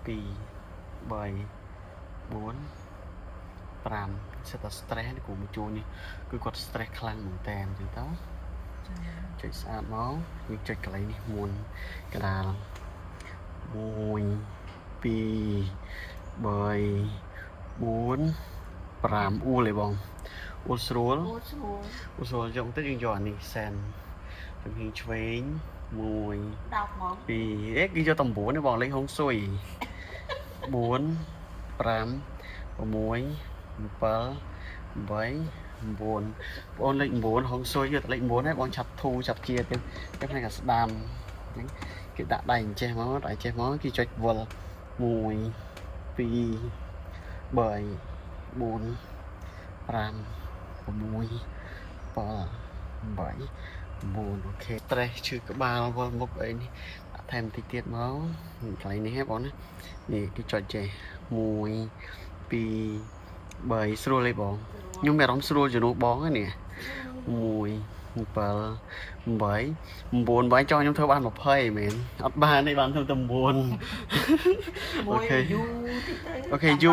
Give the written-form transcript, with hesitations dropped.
2 3 4 5សិតតែ stress នេះគ្រូមកជួននេះគឺគាត់ stress ខ្លាំងមែនតើអញ្ចឹងទៅចុចស្អាតមកយើងចុចកន្លែងនេះមុនកដាល1 2 3 4 5អ៊ូលឯបងអ៊ូលស្រួល អូស្រួល អ៊ូលស្រួលយកទៅយើងយកអានេះសែនចំហៀងឆ្វេង1 10ហ្មង 2អេគេយកតែ9ទេបងលេខហុងស៊ុយ4 5 6 7 8 9បងលេខ9ហុងស៊ុយយកតែលេខ9ហើយបងឆាប់ធូរឆាប់ជាទៀតតែផ្នែកអាស្ដាំហ្នឹងគេដាក់ដៃអញ្ចេះមកដៃចេះមកគេចុចវល់1 2 3 4 5 6 7 8 9 OK stress ឈឺក្បាលវល់មុខអីនេះដាក់ថែមតិចទៀតមកកន្លែងនេះហ៎បងណានេះគេចុចចេះ1 2 3ស្រួលទេបងខ្ញុំមានអារម្មណ៍ស្រួលជំនួសបងហ្នឹងនេះ1 7 8 9 8ចង់ខ្ញុំធ្វើបាន20មែនអត់បានទេបានធ្វើតែ9 មួយ OK យូរតិចទៅ OK យូរ